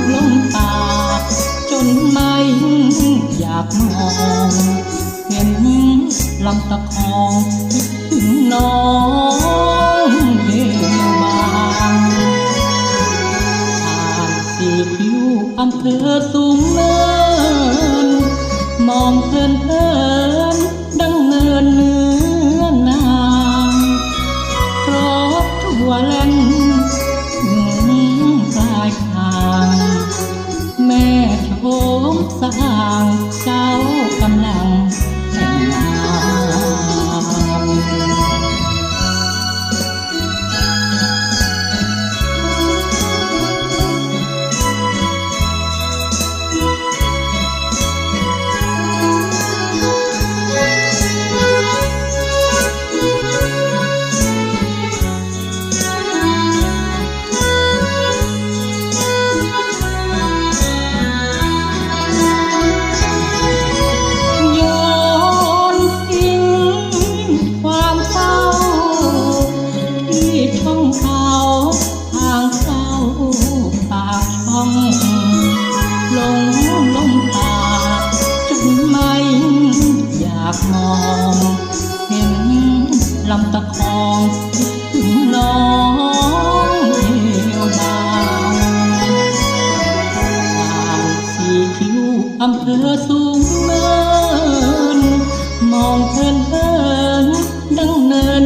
ລົມປາກຈົນໄໝ້ຢາກມອງ ເຫັນລຳຕະຄອງຄິດເຖິງນ້ອງເອວບາງ. ຜ່ານສີ່ຄິ້ວອຳເພີສູງເນີນ ມອງເພີນໆ ດັ່ງເນີນເນື້ອນາງ ຮອບທົ່ວແລນ ເຖິງປາຍທາງ ແມ່ຊົມສ້າງ ເຈົ້າກຳລັງແຕ່ງງານ. ຍ້ອນອີງຄວາມເສົ້າ ທີ່ຊ່ອງເກົ່າ ທາງເຂົ້າປາກຊ່ອງ ຫຼົງລົມປາກຈົນໄໝ້ຢາກມອງ ເຫັນລຳຕະຄອງຄິດເຖິງນ້ອງເອວບາງ. ຜ່ານສີ່ຄິ້ວອຳເພີສູງເນີນ ມອງເພີນໆ ດັ່ງເນີນ